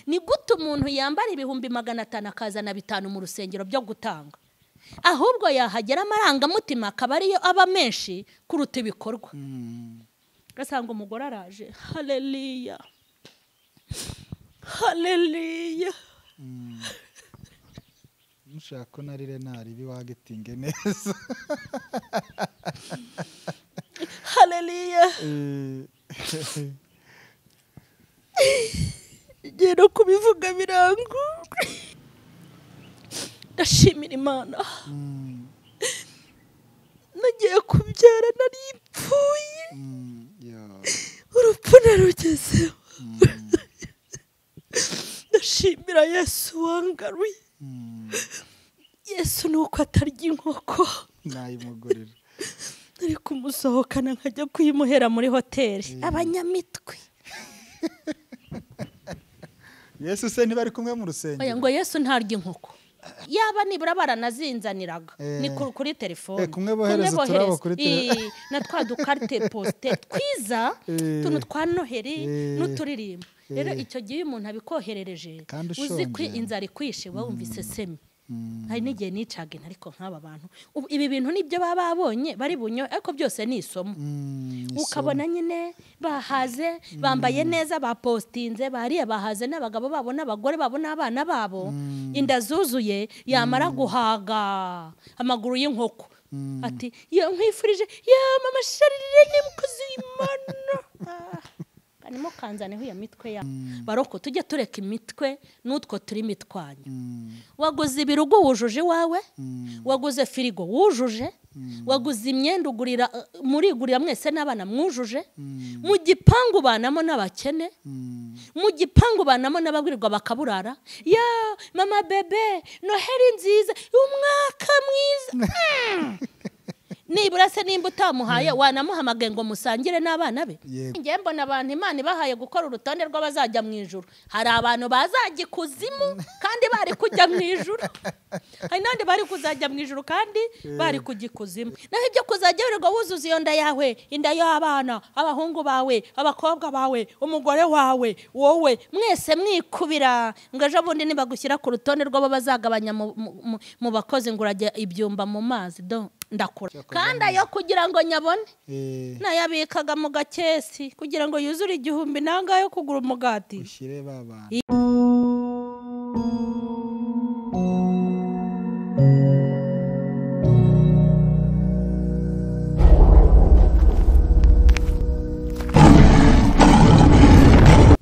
Ni gute umuntu yambara 500,000 akazana 5 mu rusengero byo gutanga, ahubwo yahagera amarangamutima akaba ariyo aba menshi kuruta ibikorwa. Ugasanga umugore araje, haleluya haleluya, mushaka ko narire naribi wagitinge neza, haleluya. Ngiye no kubivuga birangu. Ndashimira Imana, nagiye kubyara nari mpfuye, urupfu narugezeho. Ndashimira Yesu wangaruye. Yesu nuko atarya inkoko nayimugurira, nari kumusohokana nkajya kuyimuhera muri hoteli. Abanyamitwe Yesu se ntibari kumwe mu rusengero? Oya, ngo Yesu ntarya inkoko. Yaba nibura baranazinzaniraga ni kuri telefone, kumwe bohereza uturabo kuri telefone na twa dukarte poste twiza, tuntu twa Noheri n'uturirimbo. Rero icyo gihe umuntu abikoherereje uzi ko inzara ikwishe, wumvise semi. Hari n'igihe nicaga ariko nk'aba bantu ibi bintu nibyo baba babonye bari bunyo, ariko byose ni isomo. Ukabona nyine bahaze, bambaye neza, bapostinze, bariye bahaze n'abagabo babo n'abagore babo n'abana babo, inda zuzuye, yamara guhaga amaguru y'inkoko ati yo nkwifurije ya mama Charlene mukozi w'Imana. Kanimo kanzaneho iyo mitwe ya baroko, tujye tureka imitwe n'utwo turi mitwanyu. Waguze ibirugo wujuje iwawe, waguze firigo wujuje, waguze imyenda ugurira murigurira mwese n'abana mwujuje, mu gipangu banamo n'abakene, mu gipangu banamo n'ababwirirwa bakaburara. Ya mama bebe, Noheri nziza, umwaka mwiza. Nibura se nimba utamuhaye wanamuhamagaye ngo musangire n'abana be. Ngiye mbona abantu Imana ibahaye gukora urutonde rw'abazajya mu ijuru, hari abantu bazajya ikuzimu kandi bari kujya mu ijuru, hari n'abandi bari kuzajya mu ijuru kandi bari kujya ikuzimu. Naho ibyo kuzajya wirirwa wuzuza iyo nda yawe, inda y'abana, abahungu bawe, abakobwa bawe, umugore wawe, wowe mwese mwikubira ngo ejo bundi nibagushyira ku rutonde rw'abo bazagabanya mu bakozi ngo urajya ibyumba mu mazi. Ndakura kandi ayo kugira ngo nyabone nayabikaga mu gakesi kugira ngo yuzure 1000 nanga yo kugura umugati. Ushyire baba.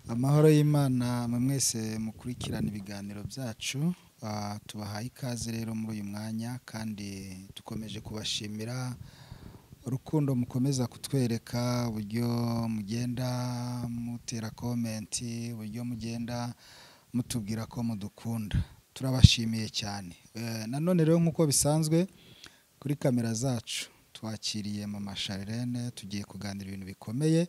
Amahoro y'Imana mwese mukurikirana ibiganiro byacu. Tubahaye ikaze rero muri uyu mwanya, kandi dukomeje kubashimira urukundo mukomeza kutwereka, uburyo mugenda mutera komenti, uburyo mugenda mutubwira ko mudukunda. Turabashimiye cyane. Nanone rero nk'uko bisanzwe kuri kamera zacu twakiriye mama Charlene, tugiye kuganira ibintu bikomeye.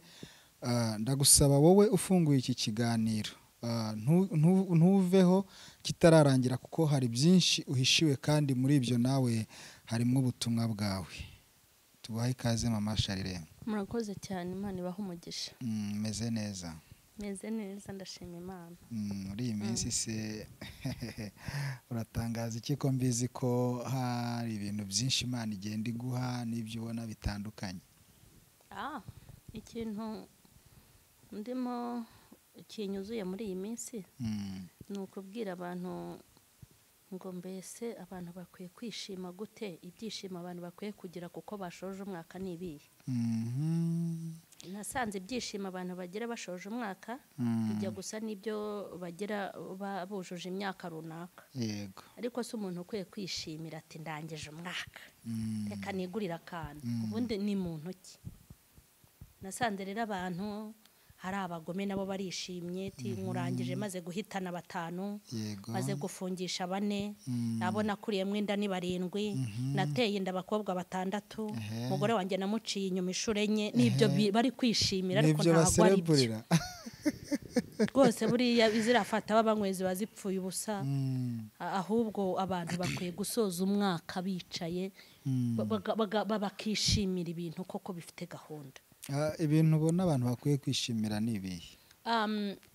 Ndagusaba wowe ufunguye iki kiganiro ntuveho kitararangira, kuko hari byinshi uhishiwe kandi muri ibyo nawe harimo ubutumwa bwawe. Tubahe ikaze mama Charlene. Murakoze cyane, Imana ibahe umugisha. Meze neza. Meze neza, ndashima Imana. Muri iyi minsi se uratangaza iki ko mbizi ko hari ibintu byinshi Imana igenda iguha n'ibyo ubona bitandukanye? Ikintu ndimo kinyuzuye muri iyi minsi ni ukubwira abantu ngo mbese abantu bakwiye kwishima gute, ibyishimo abantu bakwiye kugira kuko bashoje umwaka ni ibihe. Nasanze ibyishimo abantu bagira bashoje umwaka bijya gusa n'ibyo bagira bujuje imyaka runaka. Yego. Ariko se umuntu ukwiye kwishimira ati ndangije umwaka, reka nigurira akantu, ubundi ni muntu ki? Nasanze rero abantu hari abagome nabo barishimye, ti nkurangije maze guhitana 5, maze gufungisha 4, nabo nakuriyemo inda ni 7, nateye inda abakobwa 6, umugore wanjye namuciye inyuma inshuro 4. Nibyo bari kwishimira, ariko ntabwo ari byo rwose. Buriya izirafata babanywezi bazipfuye ubusa. Ahubwo abantu bakwiye gusoza umwaka bicaye bakishimira ibintu koko bifite gahunda. Ibintu ubona abantu bakwiye kwishimira ni ibihe?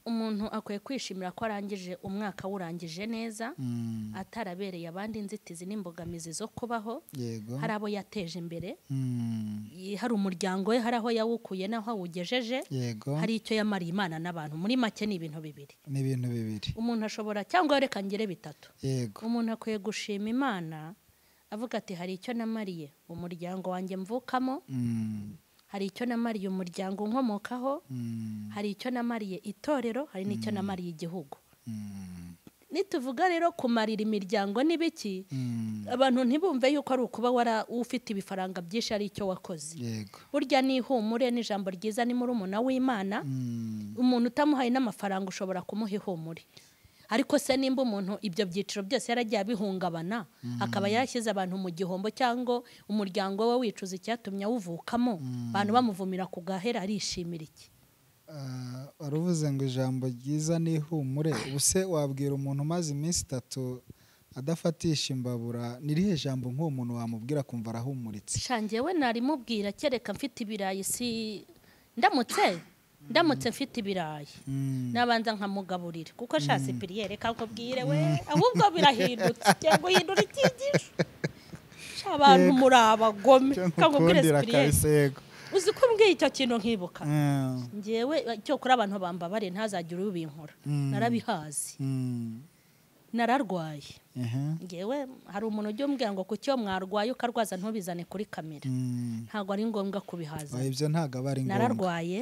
Umuntu akwiye kwishimira ko arangije umwaka wurangije neza, atarabereye abandi inzitizi n'imbogamizi zo kubaho. Hari abo yateje imbere, hari umuryango we, hari aho yawukuye n'aho awugejeje, hari icyo yamariye Imana n'abantu. Muri make ni ibintu bibiri. Ni ibintu bibiri. Umuntu ashobora, cyangwa reka ngere bitatu. Umuntu akwiye gushima Imana avuga ati hari icyo namariye umuryango wanjye mvukamo, hari icyo namariye umuryango nkomokaho, hari icyo namariye itorero, hari n'icyo namariye igihugu. Nituvuga rero kumarira imiryango n'ibiki, abantu ntibumve yuko ari ukuba wara ufite ibifaranga byinshi ari icyo wakoze. Burya ni ihumure n'ijambo ryiza ni murumuna w'Imana. Umuntu utamuhaye n'amafaranga ushobora kumuha ihumure. Ariko se nimba umuntu ibyo byiciro byose yaragiye abihungabana, akaba yarashyize abantu mu gihombo cyangwa umuryango we wicuza icyatumye awuvukamo, abantu bamuvumira ku gahera, arishimira iki? Waruvuze ngo ijambo ryiza ni ihumure. Ubuse wabwira umuntu umaze iminsi 3 adafatisha imbabura, nirihe jambo nk'uwo muntu wamubwira kumva arahumuritse? Shangewe narimubwira kereka mfite ibirayi, si ndamutse mfite ibirayi nabanza nkamugaburira, kuko shasi piriyere kakubwire we, ahubwo birahindutse cyangwa uhindura icyigisho. Abantu muri abagome kakubwire piriyere. Uzi ko mbwiye icyo kintu nkibuka ngewe cyo kuri abantu bambabare ntazagira ubinkora, narabihazi, nararwaye. Ngewe hari umuntu ujya umbwira ngo kucyo mwarwaye ukarwaza ntubizane kuri kamera, ntabwo ari ngombwa kubihaza. Ibyo ntabwo aba ari ngombwa. Nararwaye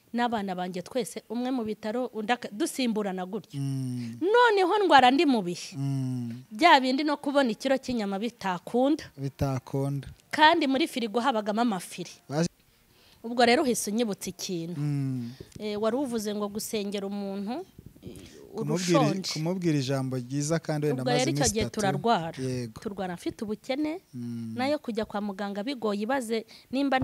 n'abana banjye twese, umwe mu bitaro undi dusimburana gutyo. Noneho ndwara ndi mu bihe bya bindi no kubona ikiro cy'inyama bitakunda, kandi muri firigo habagamo amafiri. Ubwo rero uhise unyibutsa ikintu wari uvuze ngo gusengera umuntu urushonje, kumubwira ijambo ryiza kandi wenda amaze iminsi 3. Turarwara, turwara mfite ubukene, nayo kujya kwa muganga bigoye. Ibaze nimba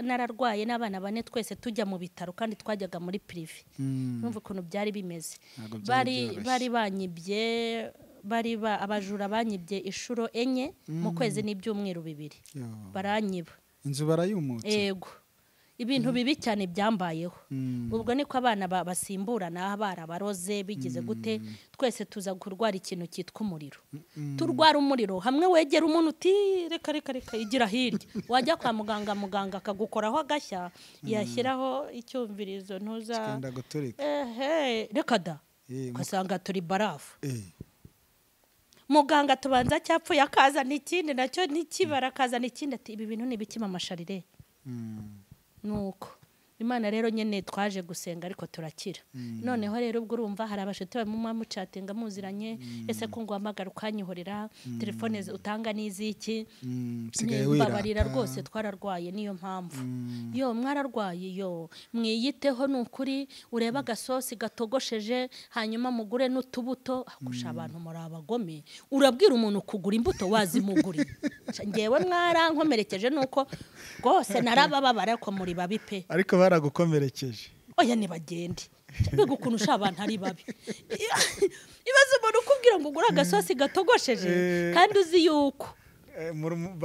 nararwaye n'abana bane twese tujya mu bitaro kandi twajyaga muri prive. Numva ukuntu byari bimeze. Bari banyibye, bari abajura banyibye inshuro 4 mu kwezi n'ibyumweru 2, baranyiba inzu barayumutse. Yego, ibintu bibi cyane byambayeho. Ubwo niko abana basimburana, barabaroze bigize gute, twese tuza kurwara ikintu cyitwa umuriro. Turwara umuriro hamwe wegera umuntu uti reka reka reka igira hirya, wajya kwa muganga, muganga akagukoraho agashya, yashyiraho icyumvirizo ntuza reka da, ugasanga turi barafu. Muganga tubanza cyapfuye akazana ikindi nacyo ntikibara, akazana ikindi ati ibi bintu ni biki mama Sharire? Nuko Imana rero nyene twaje gusenga ariko turakira. Noneho rero ubwo urumva hari abashuti bamwe mucatinga muziranye, ese ko ngwamagara ukanyihorera, telefone utanga n'iziki, mbabarira rwose twararwaye niyo mpamvu. Yo mwararwaye, yo mwiyiteho nukuri, ureba agasosi gatogosheje hanyuma mugure n'utubuto. Akusha abantu muri abagome, urabwira umuntu kugura imbuto wazimuguriye. Ngewe mwarankomerekeje nuko rwose narabababara ko muri babi pe. Ariko baragukomerekeje. Oya nibagende. Mbega ukuntu usha abantu ari babi. Ibaze umuntu ukubwira ngo ugura agasosi gatogosheje kandi uzi yuko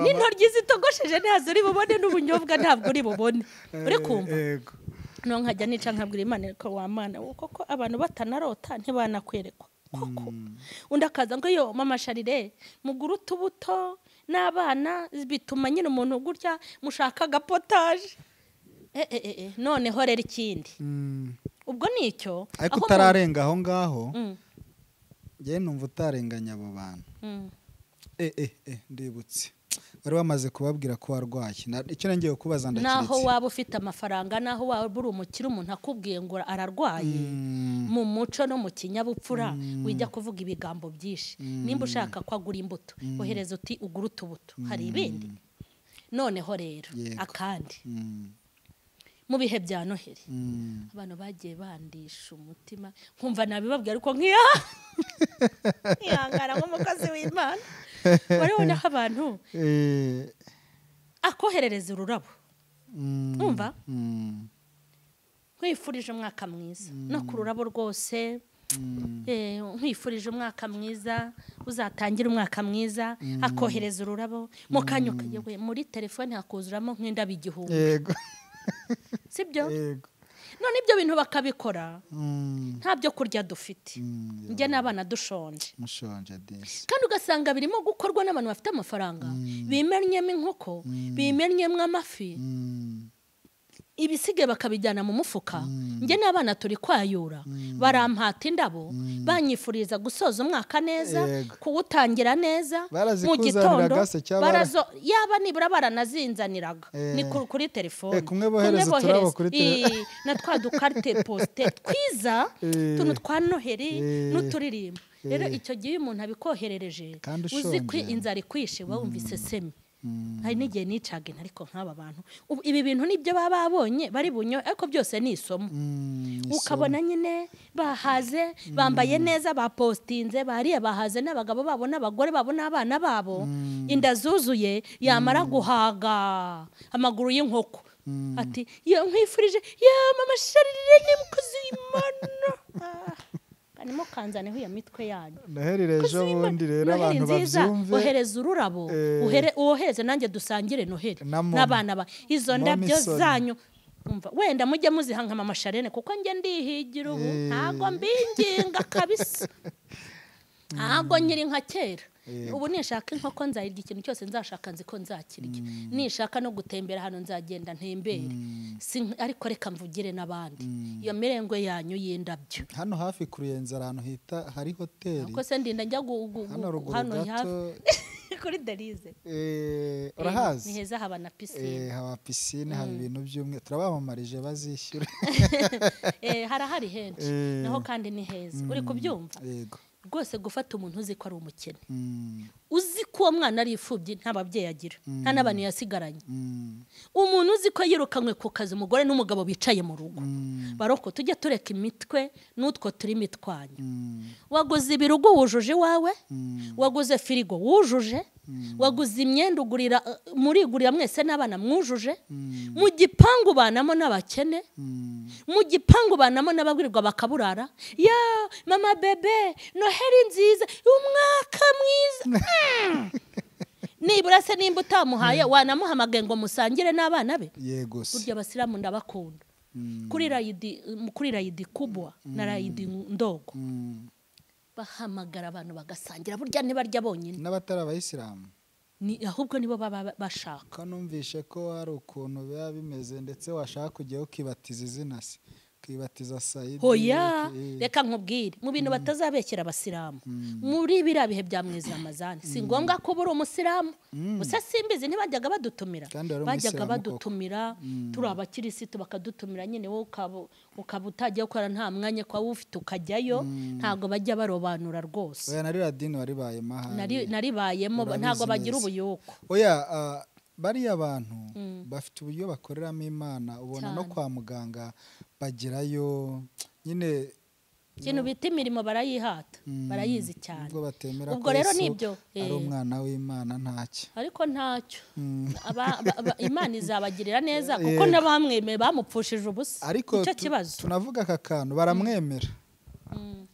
n'intoryi zitogosheje ntazo uri bubone n'ubunyobwa ntabwo uri bubone. Uri kumva? No nkajya nica nkabwira Imana ko wa Mana koko abantu batanarota ntibanakwerekwa koko. Undi akaza ngo yo mama Sharire muguru utubuto n'abana bituma nyine umuntu gutya mushaka agapotaje. Noneho rero ikindi ubwo nicyo ariko utararenga aho ngaho, ngewe numva utarenganya abo bantu. Ndibutse bari bamaze kubabwira ko warwaye, icyo ngiye kubaza ndakiretse. Naho waba ufite amafaranga, naho waba uri umukire, umuntu akubwiye ngo ararwaye, mu muco no mu kinyabupfura wijya kuvuga ibigambo byinshi. Nimba ushaka ko agura imbuto, ohereza uti ugura utubuto, hari ibindi. Noneho rero akandi mu bihe bya Noheli abantu bagiye bandisha umutima, nkumva nabibabwira ariko nkihangara nk'umukozi w'Imana. Waribona ko abantu akoherereza ururabo, umva nkwifurije umwaka mwiza, no ku rurabo rwose nkwifurije umwaka mwiza, uzatangira umwaka mwiza, akohereza ururabo mu kanya muri telefone hakuzuramo nk'indabo 1000. Sibyo? None ibyo bintu bakabikora nta byo kurya dufite, njye n'abana dushonje. Mushonje disi. Kandi ugasanga birimo gukorwa n'abantu bafite amafaranga, bimennyemo inkoko, bimennyemo amafi, ibisigaye bakabijyana mu mufuka. Njye n'abana turi kwayura, barampata indabo, banyifuriza gusoza umwaka neza, kuwutangira neza mu gitondo. Yaba nibura baranazinzaniraga ni kuri telefone, kumwe bohereza uturabo kuri telefone na twa dukarte poste twiza, tuntu twa Noheri n'uturirimbo. Rero icyo gihe umuntu abikoherereje uzi ko inzara ikwishe, wumvise semi. Hari n'igihe nicaga ariko nk'aba bantu ibi bintu nibyo baba babonye bari bunyo, ariko byose ni isomo. Ukabona nyine bahaze, bambaye neza, bapostinze, bariye bahaze n'abagabo babo n'abagore babo n'abana babo, inda zuzuye, yamara guhaga amaguru y'inkoko ati yo nkwifurije ya mama Sharire ni mukozi w'Imana. Kanimo kanzaneho iyo mitwe yanyu. Noheri ejo bundi rero abantu babyumve, ohereza ururabo, uwohereze nanjye dusangire Noheri n'abana ba izo ndabyo zanyu. Umva wenda mujye muziha nka mama Sharene, kuko njye ndihigira ubu ntago mbinginga kabisa, ntago nkiri nka kera. Ubu nishaka inkoko nzayirya, ikintu cyose nzashaka nzi ko nzakirya, nishaka no gutembera hano nzagenda ntembere, ariko reka mvugire n'abandi iyo mirengwe yanyu y'indabyo. Hano hafi kuruyenza ahantu hita hari hoteli, ko se ndinda njya hano hafi kuri Delize. Urahazi ni heza, haba na piscine. Haba piscine, haba ibintu by'umwe, turabamamarije bazishyura. Harahari henshi naho kandi ni heza, uri kubyumva. Yego rwose gufata umuntu uzi ko ari umukene, uzi ko uwo mwana ari imfubyi, nta babyeyi agira, nta n'abantu yasigaranye, umuntu uzi ko yirukanywe ku kazi, umugore n'umugabo bicaye mu rugo. Baroko tujye tureka imitwe n'utwo turi mitwanyu. Waguze ibirugo wujuje iwawe, waguze firigo wujuje, waguze imyenda ugurira murigurira mwese n'abana mwujuje, mu gipangu banamo n'abakene, mu gipangu banamo n'abagwirirwa bakaburara. Ya mama bebe Noheri nziza, umwaka mwiza. Nibura se nimba utamuhaye wanamuhamagaye ngo musangire n'abana be. Yego se. Burya abasilamu ndabakunda. Kuri rayidi kubwa na rayidi ndogo bahamagara abantu bagasangira, burya ntibarya bonyine. N'abatari abayisilamu ni ahubwo nibo baba bashaka. Kanumvishe ko hari ukuntu biba bimeze, ndetse washaka kujyaho ukibatiza izina se, ukibatiza Saidi. Hoya reka nkubwire, mu bintu batazabekera abasilamu muri biriya bihe bya mwezi Ramazani, si ngombwa ko uri umusilamu gusa. Simbizi ntibajyaga badutumira, bajyaga badutumira turi abakirisitu bakadutumira nyine, wowe ukaba utajya gukora nta mwanya kwa ufite ukajyayo, ntago bajya barobanura rwose. Oya nari radini waribayemo, naribayemo ntago bagira ubuyuko. Oya bariya abantu bafite uburyo bakoreramo Imana, ubona no kwa muganga bagerayo nyine, ikintu bita imirimo barayihata, barayizi cyane. Ubwo rero nibyo ari umwana w'Imana ntacyo, ariko ntacyo Imana izabagirira neza, kuko n'abamwemeye bamupfushije ubusa. Ariko tunavuga aka kantu baramwemera,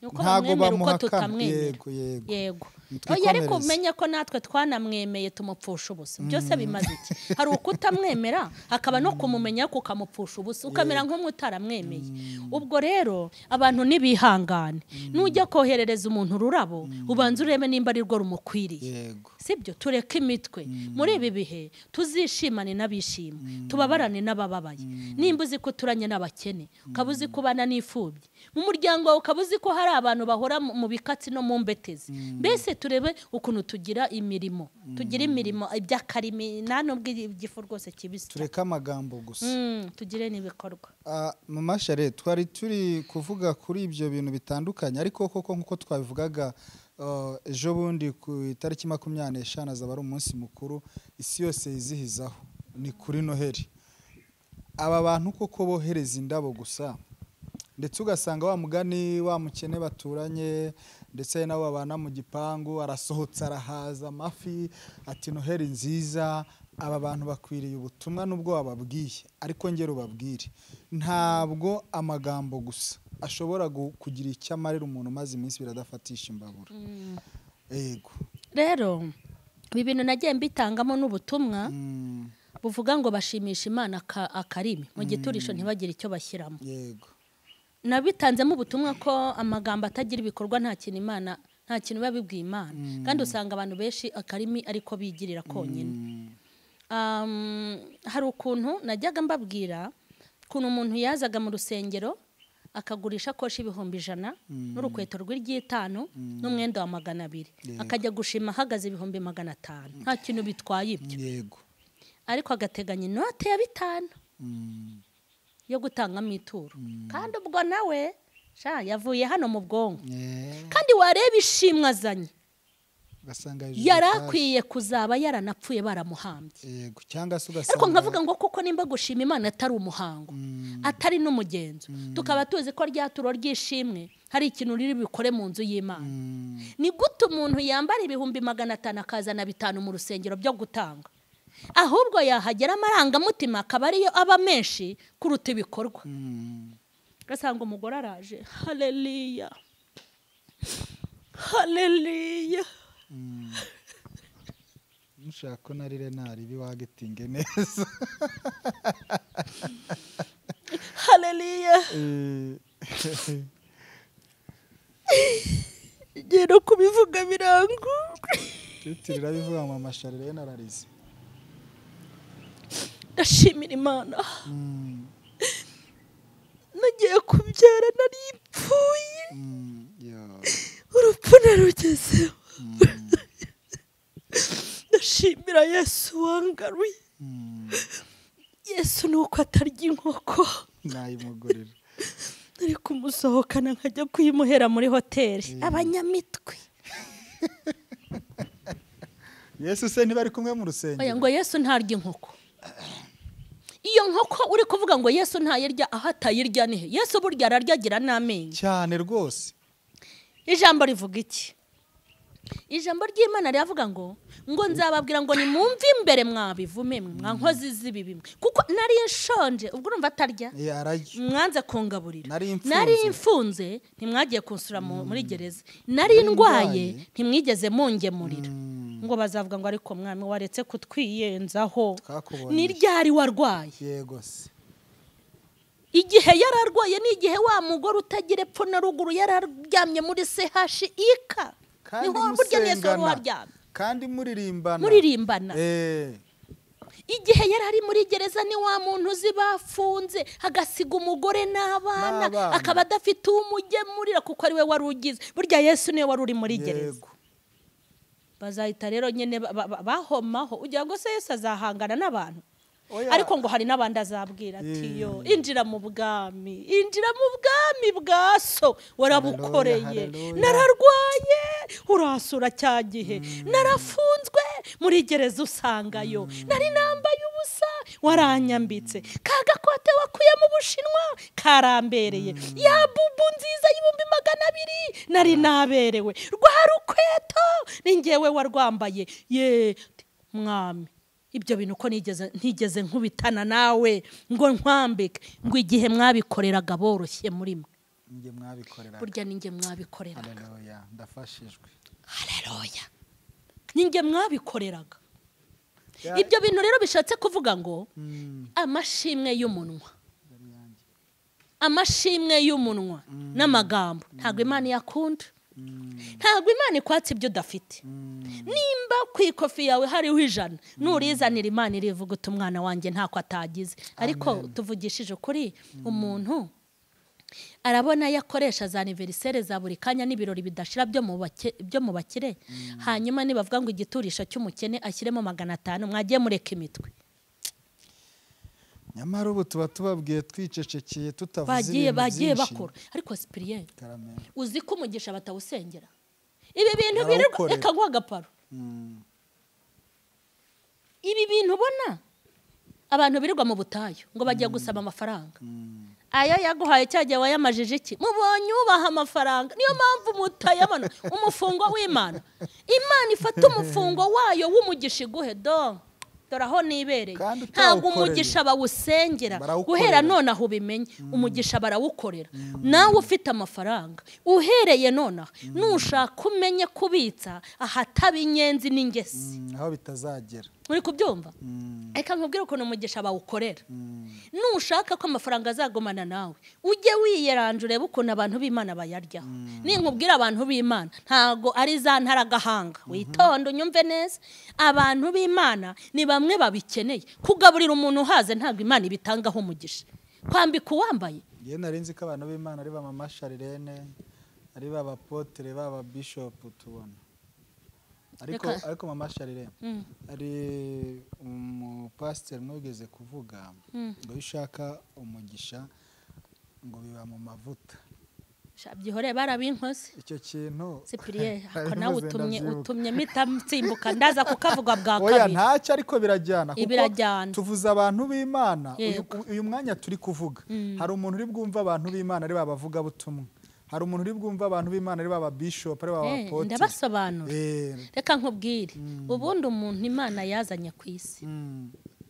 ntago bamuhakana. Yego yego yego. Oya ariko umenye ko natwe twanamwemeye tumupfusha ubusa. Byose bimaze iki? Hari ukutamwemera hakaba no kumumenya kukamupfusha ubusa, ukamera nk'umwe utaramwemeye. Ubwo rero abantu nibihangane, nujya koherereza umuntu ururabo ubanza urebe nimba ari rwo rumukwiriye. Sibyo? Tureke imitwe muri ibi bihe, tuzishimane n'abishima, tubabarane n'abababaye. Nimba uzi ko turanye n'abakene, ukaba uzi ko ubana n'imfubyi mu muryango wawe, ukaba uzi ko hari abantu bahora mu bikatsi no mu mbetezi, mbese turebe ukuntu tugira imirimo, tugira imirimo iby'akarimi, nta nubwo igifu rwose kibisi, tureke amagambo gusa, tugire n'ibikorwa. Mama Share, twari turi kuvuga kuri ibyo bintu bitandukanye, ariko koko nkuko twabivugaga ejo bundi ku itariki 25 azaba ari umunsi mukuru isi yose yizihizaho, ni kuri Noheri. Aba bantu koko bohereza indabo gusa, ndetse ugasanga wa mugani wa mukene baturanye, ndetse nabo babana mu gipangu, arasohotse arahaza amafi ati Noheri nziza. Aba bantu bakwiriye ubutumwa nubwo wababwiye, ariko ngero ubabwire, ntabwo amagambo gusa ashobora kugira icyo amarira umuntu maze iminsi biradafatisha imbabura. Yego rero ibi bintu nagiye mbitangamo n'ubutumwa. Buvuga ngo bashimisha Imana akarimi mu giturisho ntibagire icyo bashyiramo. Yego. Nabitanzemo ubutumwa ko amagambo atagira ibikorwa nta kintu Imana, nta kintu biba bibwiye Imana. Kandi usanga abantu benshi akarimi ariko bigirira konyine. Hari ukuntu najyaga mbabwira ukuntu umuntu yazaga mu rusengero akagurisha koshi 100,000 n'urukweto rw'iryitanu n'umwenda wa 200, akajya gushima ahagaze 500,000. Nta kintu bitwaye ibyo. Yego. Ariko agateganya inote ya 5 yo gutangamo ituro. Kandi ubwo nawe sha yavuye hano mu bwonko. Kandi wareba ishimwe azanye, yarakwiye kuzaba yaranapfuye baramuhambye. Yego, cyangwa se ugasanga. Ariko nkavuga ngo koko nimba gushima Imana atari umuhango, atari n'umugenzo, tukaba tuzi ko rya turo ry'ishimwe hari ikintu riri bikore mu nzu y'Imana. Ni gute umuntu yambara 500,000 akazana 5 mu rusengero byo gutanga? Ahubwo yahagera amarangamutima akaba ariyo aba menshi kuruta ibikorwa. Ugasanga umugore araje, haleluya, haleluya. Nshaka ko narire nari biwagitinge neza. Haleluya. Ngero kubivuga birangu. Tutirira bivuga mama Charlene nararize. Ndashimira Imana. Nagiye kubyara nari ipfuye. Urupfu narugezeho. Ndashimira Yesu wangaruye. Yesu nuko atarya inkoko. Nayimugurira. Nari kumusohokana nkajya kuyimuhera muri hoteli. Abanyamitwe. Yesu se ntibari kumwe mu rusengero. Oya ngo Yesu ntarya inkoko. Iyo nkoko uri kuvuga ngo Yesu ntayirya, aho atayirya nihe? Yesu burya ararya agira n'amenyo. Cyane rwose. Ijambo rivuga iki? Ijambo ry'Imana riravuga ngo nzababwira ngo nimumve imbere mwabivume mwa nkozi z'ibibi, kuko nari nshonje. Ubwo urumva atarya, mwanze kungaburira. Nari mfunze ntimwagiye kunsura muri gereza. Nari ndwaye ntimwigeze mungemurira. Ngo bazavuga ngo ariko mwami waretse kutwiyenzaho, ni ryari warwaye? Yego se. Igihe yararwaye ni igihe wa mugore utagira epfo na ruguru yararyamye muri CHIK. Kandi kandi muririmbana. Muririmbana. Igihe yarari muri gereza ni wa muntu uzi bafunze agasiga umugore n'abana, akaba adafite umugemurira kuko ari we wari ugize. Burya Yesu niwe wari uri muri gereza. Bazahita rero nyene bahomaho ugira ngo se Yesu azahangana n'abantu. Ariko ngo hari n'abandi azabwira ati yo injira mu bwami, injira mu bwami bwa so warabukoreye. Nararwaye urasura cya gihe, narafunzwe muri gereza usangayo, nari nambaye ubusa waranyambitse, kagakote wakuye mu Bushinwa karambereye, ya bubu nziza y'200,000 nari naberewe, rwa rukweto ni ngewe warwambaye. Ye mwami, ibyo bintu ko ntigeze nkubitana nawe ngo nkwambike, ngo igihe mwabikoreraga boroshye muri mwe. Ninjye mwabikoreraga. Burya ninjye mwabikoreraga. Haleluya, ndafashijwe. Haleluya. Ninjye mwabikoreraga. Ibyo bintu rero bishatse kuvuga ngo amashimwe y'umunwa, amashimwe y'umunwa n'amagambo ntabwo Imana yakunda. Ntabwo Imana ikwatsa ibyo udafite. Nimba ku ikofi yawe hariho 100, nurizanira Imana irivuga uti umwana wanjye ntako atagize. Ariko tuvugishije ukuri, umuntu arabona yakoresha za anniversaire za buri kanya n'ibirori bidashira byo mu bakire, hanyuma nibavuga ngo igiturisho cy'umukene ashyiremo 500, mwagiye mureka imitwe. Nyamara ubu tuba tubabwiye twicecekeye tutavuze ibintu bagiye bakora. Ariko Cyprien, uzi ko umugisha batawusengera? Ibi bintu birirwa, reka nguha agaparo. Ibi bintu ubona abantu birirwa mu butayu ngo bagiye gusaba amafaranga. Ayo yaguhaye cyagiye wayamajije iki? Mubonye ubaha amafaranga. Niyo mpamvu mutayabona. Umufungo w'Imana, Imana ifata umufungo wayo w'umugisha iguhe do. Dore aho nibereye. Ntabwo umugisha bawusengera guhera none aho ubimenye, umugisha barawukorera. Nawe ufite amafaranga uhereye none nushaka umenye kubitsa ahataba inyenzi n'ingesi, aho bitazagera. Uri kubyumva? Reka nkubwire ukuntu umugisha bawukorera. Nushaka ko amafaranga azagumana nawe, ujye wiyeranja urebe ukuntu abantu b'Imana bayaryaho. Ninkubwira abantu b'Imana ntago ari za ntaragahanga, witonde unyumve neza. Abantu b'Imana ni bamwe babikeneye. Kugaburira umuntu uhaze ntabwo Imana ibitangaho umugisha. Kwambika uwambaye. Ngiye narinzi ko abantu b'Imana ari ba mama Charlene, ari ba apotre, ba bishop tubona. Ariko mama Charlene ari umupasiteri mwigeze kuvuga ngo ushaka umugisha ngo biba mu mavuta. Byihore barabinkoze. Icyo kintu Cyprien ako nawe utumye mpita nsimbuka ndaza kukavuga bwa kabiri. Oya ntacyo, ariko birajyana kuko tuvuze abantu b'Imana. Uyu mwanya turi kuvuga hari umuntu uri bwumva abantu b'Imana ari babavuga butumwa, hari umuntu uri bwumva abantu b'Imana ari baba bishop, ari baba apotre. Ndabasobanura. Reka nkubwire, ubundi umuntu Imana yazanye ku isi,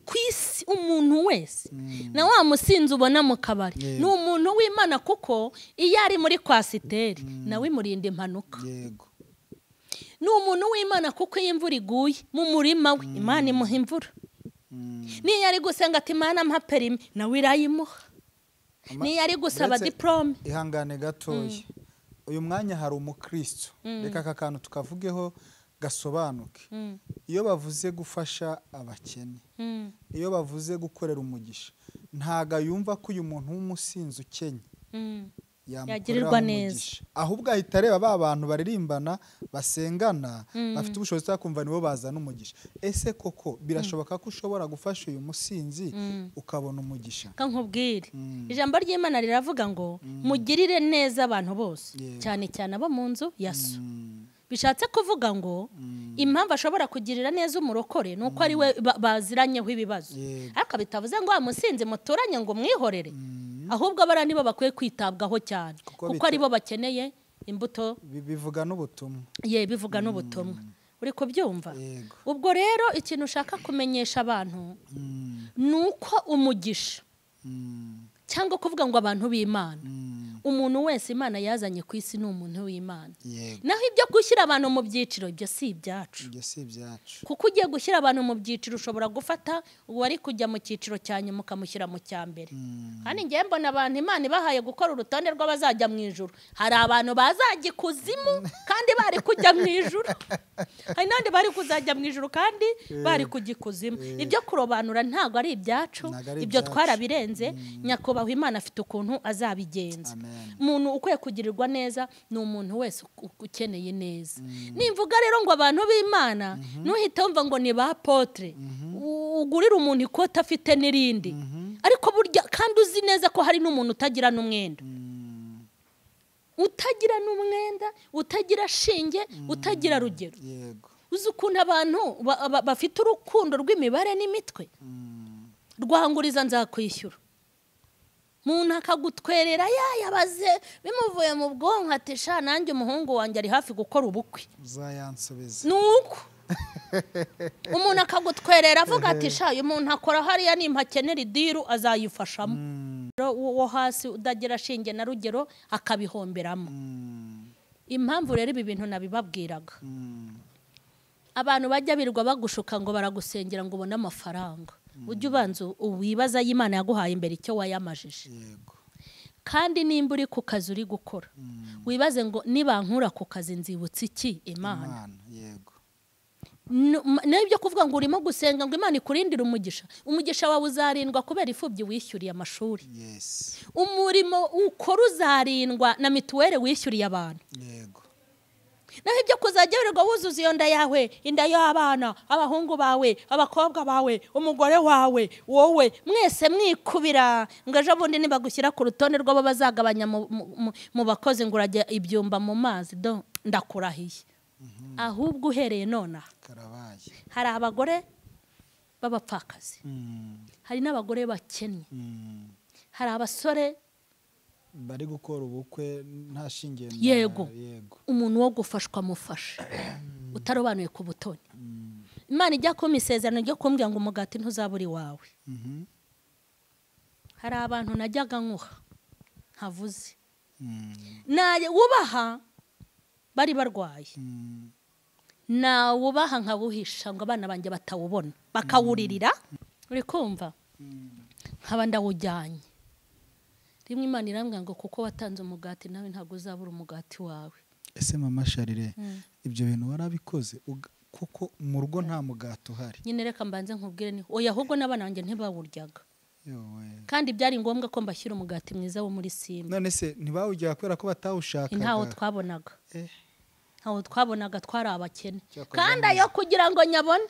ku isi umuntu wese na wa musinzi ubona mu kabari ni umuntu w'Imana, kuko iyo ari muri kwasiteri nawe imurinda impanuka. Ni umuntu w'Imana kuko iyo imvura iguye mu murima we Imana imuha imvura. Niyo ari gusenga ati Imana mpa perimi, nawe irayimuha. Niyo ari gusaba diplome. Ihangane gatoya, uyu mwanya hari umukristo, reka aka kantu tukavugeho gasobanuke. Iyo bavuze gufasha abakene, iyo bavuze gukorera umugisha, ntago yumva ko uyu muntu w'umusinzi ukenye yagirirwa neza, ahubwo ahita areba ba bantu baririmbana basengana bafite ubushobozi bwo kumva nibo bazana umugisha. Ese koko birashoboka ko ushobora gufasha uyu musinzi ukabona umugisha? Kankubwire, ijambo ry'Imana riravuga ngo mugirire neza abantu bose, cyane cyane abo mu nzu ya so. Bishatse kuvuga ngo impamvu ashobora kugirira neza umurokore nuko ari we baziranyeho ibibazo, ariko bitavuze ngo amusinze muturanye ngo mwihorere, ahubwo abara nibo bakwiye kwitabwaho cyane kuko ari bo bakeneye imbuto. Bivuga n'ubutumwa. Ye, bivuga n'ubutumwa. Uri kubyumva? Ubwo rero ikintu ushaka kumenyesha abantu nuko umugisha cyangwa kuvuga ngo abantu b'Imana, umuntu wese Imana yazanye ku isi ni umuntu w'Imana. Naho ibyo gushyira abantu mu byiciro ibyo si ibyacu. Kuko ugiye gushyira abantu mu byiciro ushobora gufata uwari kujya mu cyiciro cya nyuma ukamushyira mu cya mbere. Kandi ngiye mbona abantu Imana ibahaye gukora urutonde rw'abazajya mu ijuru, hari abantu bazajya ikuzimu kandi bari kujya mu ijuru, hari n'abandi bari kuzajya mu ijuru kandi bari kujya ikuzimu. Ibyo kurobanura ntabwo ari ibyacu, ibyo twarabirenze. Nyakubahwa Imana afite ukuntu azabigenza. Umuntu ukwiye kugirirwa neza ni umuntu wese ukeneye neza. Nimvuga rero ngo abantu b'Imana ntuhite wumva ngo ni ba apotre, ugurira umuntu ikota afite n'irindi, ariko burya kandi uzi neza ko hari n'umuntu utagira n'umwenda, utagira n'umwenda, utagira shinge, utagira rugero. Uzi ukuntu abantu bafite urukundo rw'imibare n'imitwe, rwanguriza nzakwishyura, umuntu akagutwerera yayabaze bimuvuye mu bwonko ati sha nanjye umuhungu wanjye ari hafi gukora ubukwe uzayansubiza. Nuko umuntu akagutwerera avuga ati sha uyu muntu akora hariya nimpakenera idiru azayifashamo, wo hasi udagira shinge na rugero akabihomberamo. Impamvu rero ibi bintu nabibabwiraga, abantu bajya birirwa bagushuka ngo baragusengera ngo ubone amafaranga, ujye ubanza wibaza y'Imana yaguhaye imbere icyo wayamajije. Kandi nimba uri ku kazi uri gukora, wibaze ngo nibankura ku kazi nzibutse iki Imana. N'ibyo kuvuga ngo urimo gusenga ngo Imana ikurindire umugisha, umugisha wawe uzarindwa kubera imfubyi wishyuriye amashuri. Umurimo ukora uzarindwa na mituweli wishyuriye abantu. Naho ibyo kuzajya wirirwa wuzuza iyo nda yawe, inda y'abana, abahungu bawe, abakobwa bawe, umugore wawe, wowe mwese mwikubira ngo ejo bundi nibagushyira ku rutonde rw'abo bazagabanya mu bakozi ngo urajya ibyumba mu mazi, ndakurahiye. Ahubwo uhereye nonaha hari abagore b'abapfakazi, hari n'abagore bakennye, hari abasore bari gukora ubukwe nta shinge. Yego, umuntu wo gufashwa mufasha utarobanuye ku butoni. Imana ijya kumpa isezerano ryo kumbwira ngo umugati ntuzabura iwawe. Hari abantu najyaga nkuha ntavuze. Wubaha bari barwaye. Nawubaha nkawuhisha ngo abana banjye batawubona bakawuririra. Uri kumva? Nkaba ndawujyanye. Rimwe Imana irambwira ngo kuko watanze umugati nawe ntabwo uzabura umugati wawe. Ese mama Sharire, ibyo bintu warabikoze kuko mu rugo nta mugati uhari? Nyine reka mbanze nkubwire ni oya, ahubwo n'abana banjye ntibawuryaga. Kandi byari ngombwa ko mbashyira umugati mwiza wo muri Simba. None se ntibawuryaga kubera ko batawushakaga? Ntawo twabonaga. Ntawo twabonaga, twari abakene. Kandi ayo kugira ngo nyabone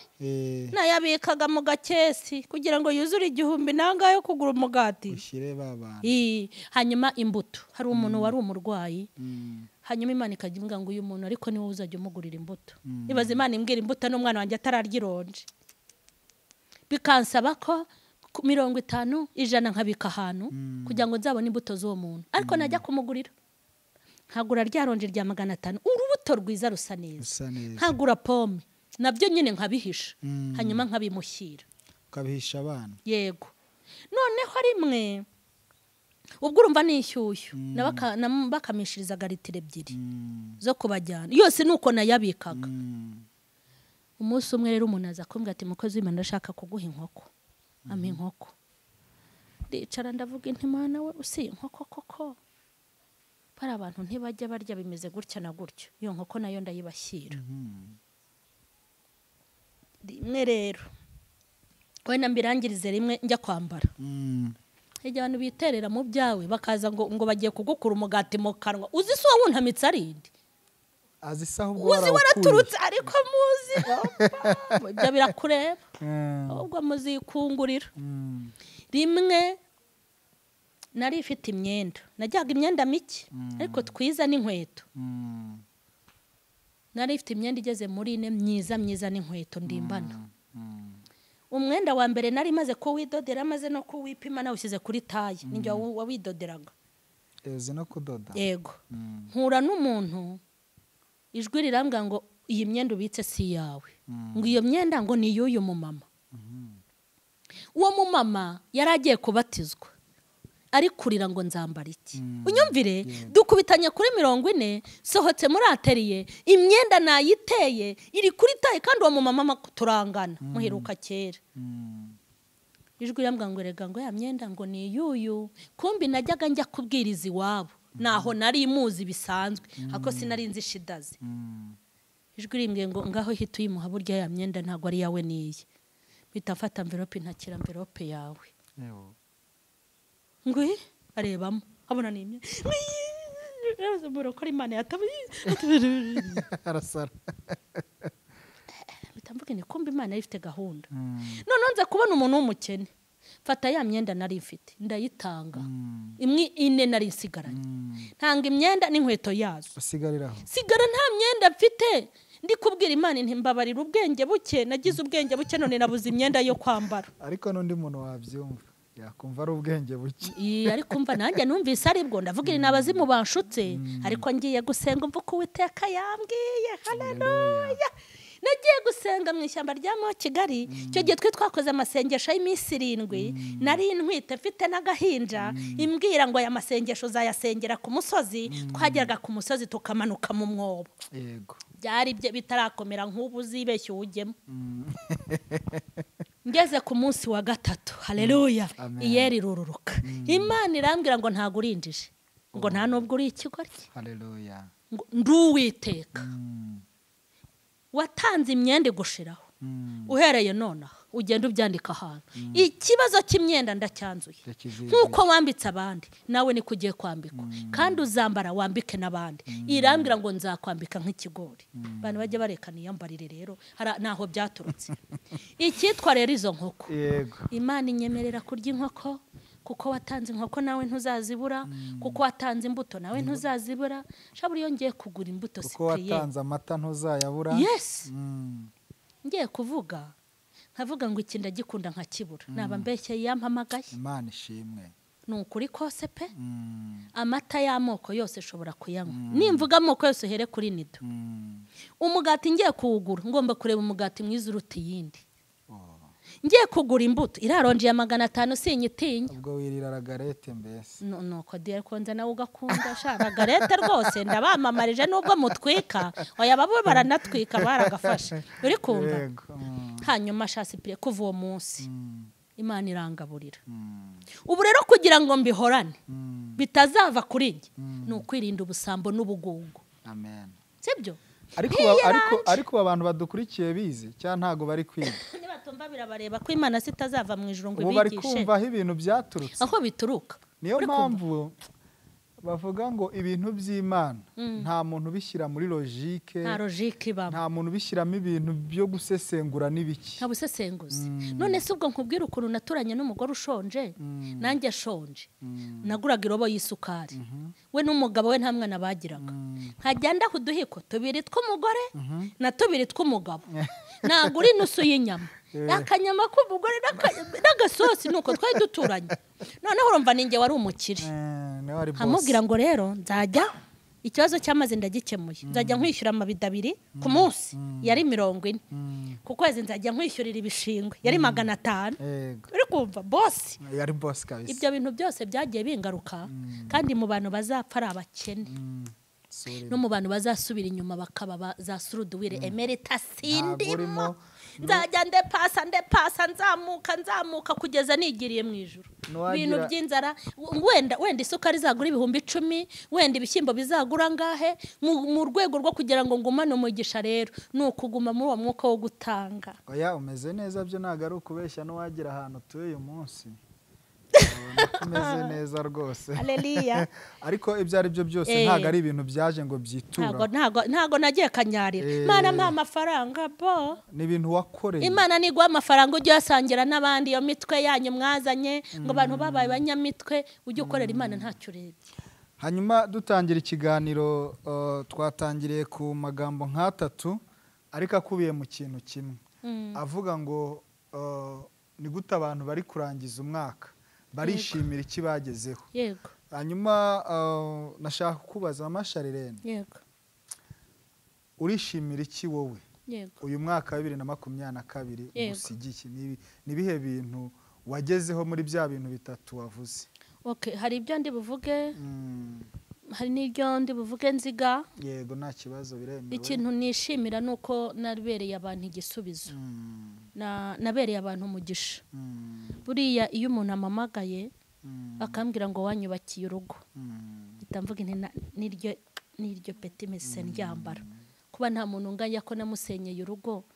nayabikaga mu gakesi kugira ngo yuzure 1000 nanga yo kugura umugati. Ushyire babana. Hanyuma imbuto. Hari umuntu wari umurwayi. Hanyuma Imana ikajya imbwira ngo uyu muntu ariko niwe uzajya umugurira imbuto. Ibaze Imana imbwira imbuto n'umwana wanjye atararya ironji. Bikansaba ko 50 100 nkabika ahantu kugira ngo nzabone imbuto z'uwo muntu. Ariko najya kumugurira nkagura rya ronji rya 500, urubuto rwiza rusa neza. Nkagura pome nabyo nyine nkabihisha, hanyuma nkabimushyira. Ukabihisha abana? Yego. Noneho rimwe ubwo urumva ni inshyushyu bakamishirizaga litiro 2 zo kubajyana yose nuko nayabikaga. Umunsi umwe rero umuntu aza kumbwira ati mukozi w'Imana ndashaka kuguha inkoko. Ampa inkoko. Ndicara ndavuga inti Mana we usi inkoko koko? Bari abantu ntibajya barya bimeze gutya na gutya. Iyo nkoko nayo ndayibashyira. Rimwe rero wenda mbirangirize rimwe njya kwambara. Ijya abantu biterera mu byawe bakaza ngo bagiye kugukura umugati mu kanwa. Uzi so wuntamitse arindi? Azi saho ubwo uzi waraturutse ariko muzi. Ibyo birakureba. Ahubwo muzikungurira. Rimwe nari ifite imyenda. Najyaga imyenda mike ariko twiza n'inkweto. Nari ifite imyenda igeze muri 4 myiza myiza n'inkweto ndimbana. Umwenda wa mbere nari maze kuwidodera maze no kuwipima nawushyize kuri taye. Ninjye wawidoderaga. Uzi no kudoda? Yego. Mpura n'umuntu ijwi rirambwira ngo iyi myenda ubitse si yawe. Ngo iyo myenda ngo ni y'uyu mumama. Uwo mumama yari agiye kubatizwa. Ari kurira ngo nzambara iki? Unyumvire, dukubitanye kuri 40, sohotse muri atelier, imyenda nayiteye iri kuri taye kandi uwo mumama turangana muheruka kera. Ijwi rirambwira ngo rega ngo ya myenda ngo ni yuyu. Kumbi najyaga njya kubwiriza iwabo. Naho nari muzi bisanzwe ako sinari nzi shidaze. Ijwi rimbwiye ngo ngaho hita uyimuha burya ya myenda ntago ari yawe niye. Mpita mfata envelope ntakira envelope yawe. Ngwi arebamo abona ni imyenda. Murokora Imana yatabuye. Arasara. Mpita mvuga ni kumbi Imana ifite gahunda. None nza kubona umuntu w'umukene. Fata ya myenda nari mfite ndayitanga. Imwe 4 nari nsigaranye. Ntanga imyenda n'inkweto yazo. Usigariraho. Sigara nta myenda mfite. Ndi kubwira Imana nti mbabarira ubwenge buke, nagize ubwenge buke none nabuze imyenda yo kwambara. Ariko n'undi muntu wabyumva yakumva ari ubwenge buke. Ariko umva nanjye numvise aribwo ndavuga iri nabazimu banshutse ariko ngiye gusenga umva ko Uwiteka yambwiye. Haleluya. Nagiye gusenga mu ishyamba rya Mo Kigali. Icyo gihe twe twakoze amasengesho y'iminsi 7, nari ntwite mfite n'agahinja, imbwira ngo aya masengesho uzayasengera ku musozi. Twageraga ku musozi tukamanuka mu mwobo. Yego. Byari bitarakomera nk'ubu uzibeshye ujyemo. Ngeze ku munsi wa 3, haleluya, iyeri rururuka. Imana irambwira ngo ntago urinjije, ngo nta nubwo uri ikigoryi. Haleluya. Ngo nduwiteka. Watanze imyenda igushiraho. Uhereye nonaha ugenda ubyandika ahantu. Ikibazo cy'imyenda ndacyanzuye. Nkuko wambitse abandi nawe niko ugiye kwambikwa. Kandi uzambara wambike n'abandi. Irambwira ngo nzakwambika nk'ikigori. Abantu bajye barekana iyambarire rero naho byaturutse. Icyitwa rero izo nkoko. Yego. Imana inyemerera kurya inkoko kuko watanze inkoko nawe ntuzazibura, kuko watanze imbuto nawe ntuzazibura. Shaburi yongeye kugura imbuto kuko watanze amata ntuzayabura. Yes. Ngiye kuvuga nkavuga ngo iki ndagikunda nkakibura. Naba mbeshye yampamagaye. Imana ishimwe. Ni ukuri kose pe. Amata y'amoko yose shobora kuyanywa. Nimvuga amoko yose here kuri Nido. Umugati ngiye kuwugura ngomba kureba umugati mwiza uruta iyindi. Ngiye kugura imbuto iraronje ya 500 sinyitinya. Ubwo wirira ragarete mbese. No no ko konza nawe ugakunda sha ragarete rwose ndabamamarije nubwo mutwika oya babo baranatwika baragafasha. Uri kumva? Hanyuma sha Cyprien kuva uwo munsi Imana irangaburira. Ubu rero kugira ngo mbihorane bitazava kuri njye ni ukwirinda ubusambo n'ubugungu. Amen. Sibyo? Ariko abantu badukurikiye bize cyangwa ntago bari kwiga. Nibatumva birabareba ko Imana sitazava mu ijuru ngo ibigishe. Bari kumva aho ibintu byaturutse. Aho bituruka. Niyo mpamvu bavuga ngo ibintu by'Imana nta muntu ubishyira muri logique. Nta logique ibamo. Nta muntu ubishyiramo ibintu byo gusesengura n'ibiki. Nta busesenguzi. None se ubwo nkubwira ukuntu naturanye n'umugore ushonje nanjye ashonje. Naguraga irobo y'isukari. We n'umugabo we nta mwana bagiraga. Nkajya ndaha uduhiko tubiri tw'umugore na tubiri tw'umugabo. Nagura inusu y'inyama. Akanyama k'umugore n'agasosi nuko twari duturanye. Noneho urumva ninjye wari umukire. Amubwira ngo rero nzajya ikibazo cy'amazi ndagikemuye. Nzajya nkwishyura amabido abiri ku munsi yari 40. Ku kwezi nzajya nkwishyurira ibishingwe yari 500. Uri kumva boss? Yari boss kabisa. Ibyo bintu byose byagiye bingaruka kandi mu bantu bazapfa ari abakene. No mu bantu bazasubira inyuma bakaba za suruduwire emerita sindimo. Nzajya ndepasa nzamuka kugeza nigiriye mu ijuru. Ibintu by'inzara wenda isukari izagura 10,000, wenda ibishyimbo bizagura ngahe mu rwego rwo kugira ngo ngumane umugisha rero ni ukuguma muri uwo mwuka wo gutanga. Oya umeze neza byo ntago ari ukubeshya n'uwagira ahantu utuye uyu munsi. Umeze neza rwose. Haleluya. Ariko ibyo ari byo byose ntago ari ibintu byaje ngo byitura. Ntago nagiye kanyarira. Imana mpa amafaranga bo. Ni ibintu wakoreye. Imana niguha amafaranga ujye uyasangira n'abandi iyo mitwe yanyu mwazanye ngo abantu babaye abanyamitwe ujye ukorera Imana ntacyo urebye. Hanyuma dutangira ikiganiro twatangiriye ku magambo nk'atatu ariko akubiye mu kintu kimwe. Avuga ngo ni gute abantu bari kurangiza umwaka barishimira iki bagezeho. Yego. Hanyuma nashaka kukubaza Mama Charlene. Yego. Urishimira iki wowe? Yego. Uyu mwaka wa 2022 ugusigiye ni bihe bintu wagezeho muri bya bintu bitatu wavuze? Okay, hari ibyo ndi buvuge. Hari n'ibyo ndi buvuge nziga. Yego nta kibazo biremewe. Ikintu nishimira nuko nabereye abantu igisubizo. Nabereye abantu umugisha. Buriya iyo umuntu amamagaye akambwira ngo wanyubakiye urugo itamvuga nti niryo peti mese ndyambara kuba nta muntu ngaya ko namusenyeye urugo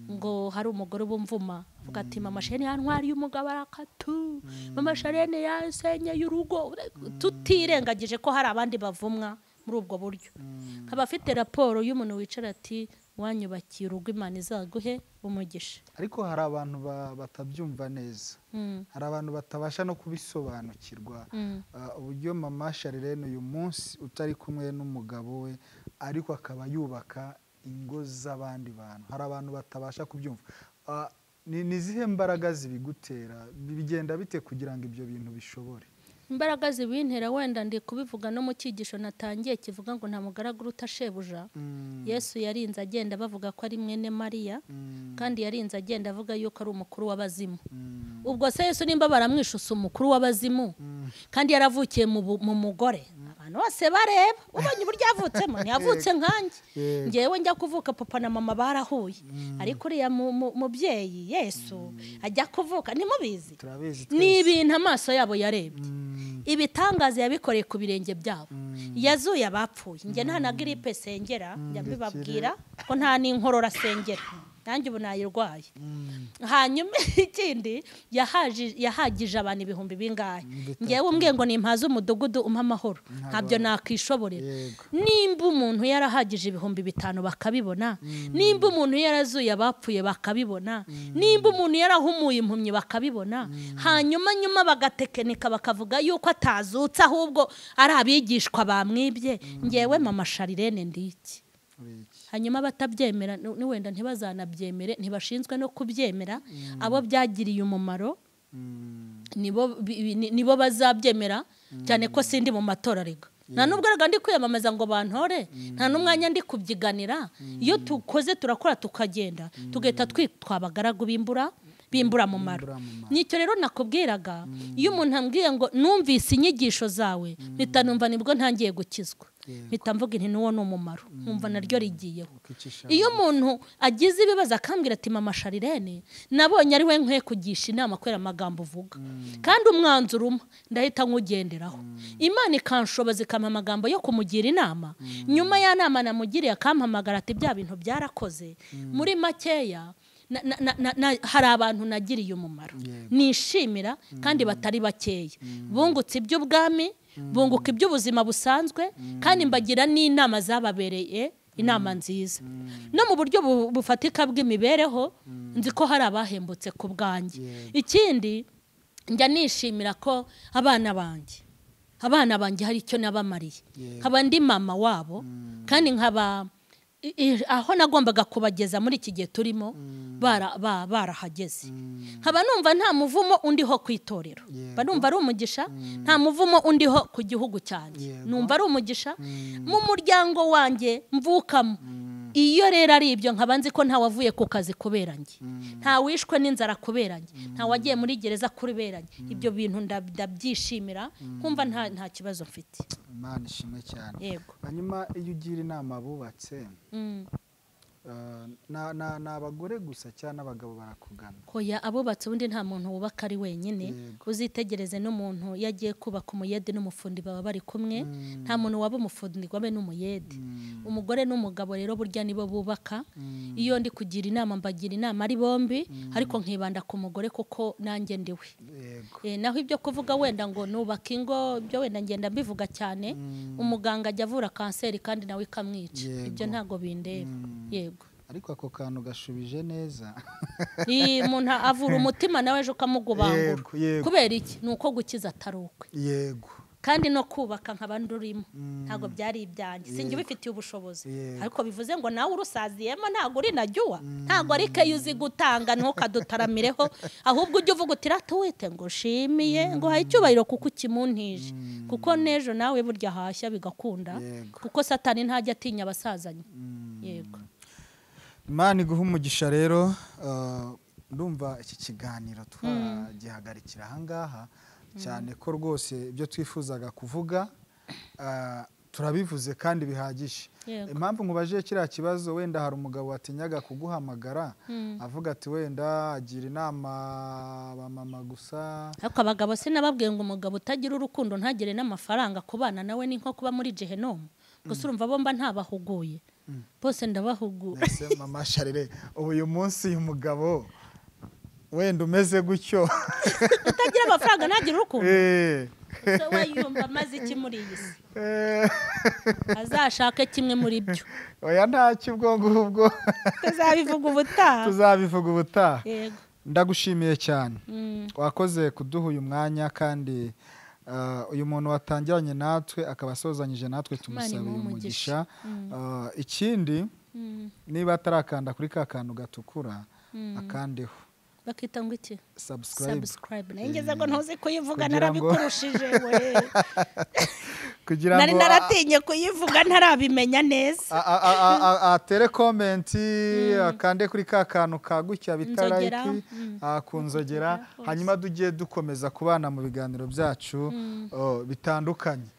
ngo hari umugore ubumvuma avuga ati Mama Charlene yantwariye umugabo arakatu, Mama Charlene yasenyeye urugo, tutirengagije ko hari abandi bavumwa muri ubwo buryo. Nkaba afite raporo y'umuntu wicara ati wanyubakiye urugo Imana izaguhe umugisha. Ariko hari abantu batabyumva neza. Hari abantu batabasha no kubisobanukirwa uburyo Mama Charlene uyu munsi utari kumwe n'umugabo we ariko akaba yubaka ingo z'abandi bantu. Hari abantu batabasha kubyumva. Ni zihe mbaraga zibigutera? Bigenda bite kugira ngo ibyo bintu bishobore? Imbaraga zibintera wenda ndi kubivuga no mu cyigisho natangiye kivuga ngo nta mugaragu uruta shebuja. Yesu yarinze agenda bavuga ko ari mwene Mariya kandi yarinze agenda avuga yuko ari umukuru w'abazimu. Ubwo se Yesu nimba baramwishusa umukuru w'abazimu kandi yaravukiye mu mugore, abantu bose bareba ubonye uburyo yavutsemo ntiyavutse nkanjye. Ngewe njya kuvuka papa na mama barahuye, ariko uriya mubyeyi Yesu ajya kuvuka ntimubizi, ni ibintu amaso yabo yarebye. Ibitangaza yabikoreye ku birenge byabo. Yazuye abapfuye. Njye nta na grippe sengera, njya mbibabwira ko nta n'inkorora sengera. Nanjye ubu nayirwaye. Hanyuma ikindi yahagije abantu ibihumbi bingahe. Ngewe umbwiye ngo nimpaze umudugudu umpa amahoro, ntabyo nakishoborera. Nimba umuntu yarahagije 5,000 bakabibona, nimba umuntu yarazuye abapfuye bakabibona, nimba umuntu yarahumuye impumyi bakabibona, hanyuma nyuma bagatekenika bakavuga yuko atazutse ahubwo ari abigishwa bamwibye. Ngewe Mama Charlene ndiki. Hanyuma batabyemera ni wenda ntibazanabyemere, ntibashinzwe no kubyemera. Abo byagiriye umumaro nibo bazabyemera, cyane ko sindi mu matora rega. Nta nubwo erega ndi kwiyamamaza ngo bantore, nta n'umwanya ndi kubyiganira. Iyo tukoze turakora tukagenda, tugahita twitwa abagaragu bimbura mumaro. Nicyo rero nakubwiraga, iyo umuntu ambwiye ngo numvise inyigisho zawe, mpita numva nibwo ntangiye gukizwa, mpita mvuga nti nuwo ni umumaro, nkumva naryo rigiyeho. Iyo umuntu agize ibibazo akambwira ati mama Sharirene, nabonye ari we nkwiye kugisha inama kubera amagambo uvuga, kandi umwanzuro umwe ndahita nkugenderaho. Imana ikanshoboza ikampa amagambo yo kumugira inama. Nyuma ya nama namugiriye akampamagara ati bya bintu byarakoze. Muri makeya hari abantu nagiriye umumaro nishimira kandi batari bakeya, bungutse iby'ubwami, bunguka iby'ubuzima busanzwe, kandi mbagira n'inama zababereye inama nziza. No mu buryo bufatika bw'imibereho nzi ko hari abahembutse ku bwanjye. Ikindi njya nishimira ko abana banjye hari icyo nabamariye, nkaba ndi mama wabo, kandi nkaba aho nagombaga kubageza muri iki gihe turimo barahageze. Nkaba numva nta muvumo undiho ku itorero, mba numva ari umugisha, nta muvumo undiho ku gihugu cyanjye, numva ari umugisha mu muryango wanjye mvukamo. Iyo rero ari ibyo nkaba nzi ko nta wavuye ku kazi kubera njye, nta wishwe n'inzara kubera njye, nta wagiye muri gereza kubera njye. Ibyo bintu ndabyishimira, nkumva nta kibazo mfite. Imana ishimwe cyane. Hanyuma iyo ugira inama abubatse, ni abagore gusa cyangwa n'abagabo barakugana? Hoya, abubatse ubundi nta muntu wubaka ari wenyine. Uzitegereze n'umuntu yagiye kubaka umuyede n'umufundi baba bari kumwe, nta muntu waba umufundi ngo abe n'umuyede. Umugore n'umugabo rero burya nibo bubaka. Iyo ndi kugira inama mbagira inama ari bombi, ariko nkibanda ku mugore kuko nanjye ndiwe. Naho ibyo kuvuga wenda ngo nubaka ingo, ibyo wenda ngenda mbivuga cyane. Umuganga ajya avura kanseri kandi nawe ikamwica, ibyo ntago bindeba. Yego. Ariko ako kantu gashubije neza. Umuntu avura umutima nawe ejo ukamugubangura. Kubera iki? Ni uko gukiza atari ukwe. Yego. Kandi no kubaka nkaba ndurimo ntago byari ibyanjye, sinjye ubifitiye ubushobozi. Ariko bivuze ngo nawe urusaziyemo ntago uri najyuwa, ntago ari keyo uzi gutanga, ntukadutaramireho, ahubwo ujye uvuga uti ratuwite ngo shimiye ngo haye icyubahiro kuko ukimuntije, kuko n'ejo nawe burya hashya bigakunda, kuko Satani ntajya atinya abasazanye. Yego. Imana iguhe umugisha rero. Ndumva iki kiganiro twagihagarikira ahangaha, cyane ko rwose ibyo twifuzaga kuvuga turabivuze kandi bihagije. Impamvu nkubajije kiriya kibazo, wenda hari umugabo watinyaga kuguhamagara avuga ati wenda agira inama abamama gusa. Ariko abagabo sinababwiye ngo umugabo utagira urukundo ntagire n'amafaranga, kubana nawe ni nko kuba muri Gehinomu. Gusa urumva bomba ntabahuguye bose ndabahugura. Ese mama Sharire, ubu uyu munsi uyu mugabo wenda umeze gutyo utagira amafaranga ntagire urukundo, se we yumva amaze iki muri iyi si? Azashake kimwe muri byo. Oya ntacyo ubwo ngubwo tuzabivuga ubutaha. Tuzabivuga ubutaha. Ndagushimiye cyane, wakoze kuduha uyu mwanya, kandi uyu muntu watangiranye natwe akaba asozanyije natwe, tumusabiye umugisha. Ikindi niba atarakanda kuri ka kantu gatukura akandeho, bakita ngo iki? Subscribe. Nengeze ngo ntuzi kuyivuga narabikurushije we. Kugira ngo nari naratinye kuyivuga ntarabimenya neza. Atere comment, akande kuri ka kantu kagutya bita like, kunzogera, hanyuma tugiye dukomeza kubana mu biganiro byacu bitandukanye.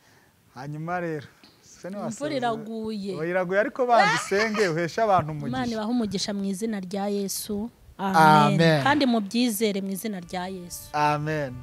Hanyuma rero imvura iraguye. Iraguye ariko banza usenge uhesha abantu umugisha. Imana ibahe umugisha mu izina rya Yesu. Amen. Kandi mubyizere mu izina rya Yesu. Amen.